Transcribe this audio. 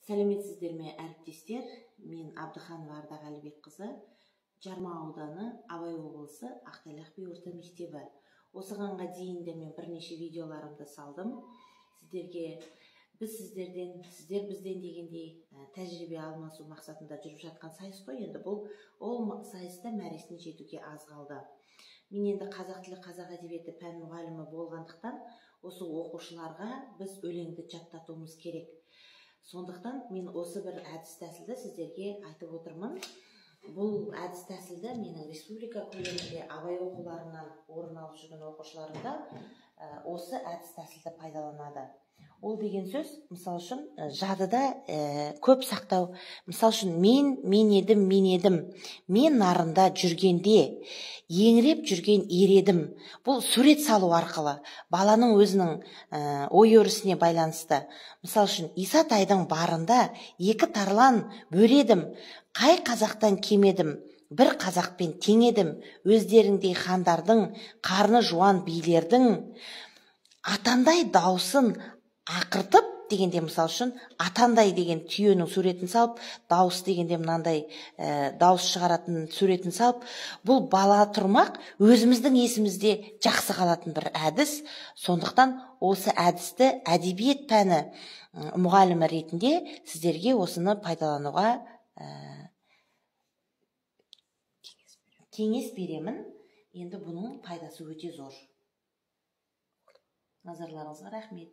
Сәлеметсіздер ме, әріптестер? Мен Абдыханова Ардақ Әлібекқызы, Жарма ауданы, Абай облысы, Ақтайлақ би орта мектебі. Осығанға дейін де мен бірнеше видеоларымды салдым. Сіздерге біз сіздерден, сіздер бізден дегендей, тәжірибе алмасу мақсатында жүріп жатқан сайыс қой. Енді бұл ол сайыста мәресіне жетуге аз қалды. Мен енді қазақ тілі, қазақ әдебиеті пән мұғалімі болғандықтан, осы оқушыларға біз өлеңді жаттатуымыз керек. Сондықтан мен осы бір әдіс тәсілді сіздерге айтып отырмын. Бұл әдіс тәсілді менің республика көлемінде Абай оқуларынан орын алып жүрген оқушыларым да осы әдіс тәсілді пайдаланады. Ол деген сөз, мысал үшін, жадыда көп сақтау. Мысал үшін, мен едім, мен едім, мен Нарында жүргенде еңіреп жүрген ер едім. Бұл сурет салу арқылы баланың өзінің ой өрісіне байланысты. Мысал үшін, Исатайдың барында екі тарлан бөредім, қай қазақтан кем едім, бір қазақпен тең едім, өздеріңдей хандардың, қарны жуан билердің атандай даусын ақыртып дегенде, мысал үшін, атандай деген түйенің суретін салып, дауыс дегенде мынандай дауыс шығаратын суретін салып, бұл бала тұрмақ өзіміздің есімізде жақсы қалатын бір әдіс. Сондықтан осы әдісті әдебиет пәні мұғалімі ретінде сіздерге осыны пайдалануға кеңес беремін. Енді бұның пайдасы өте зор. Назарларыңызға рахмет.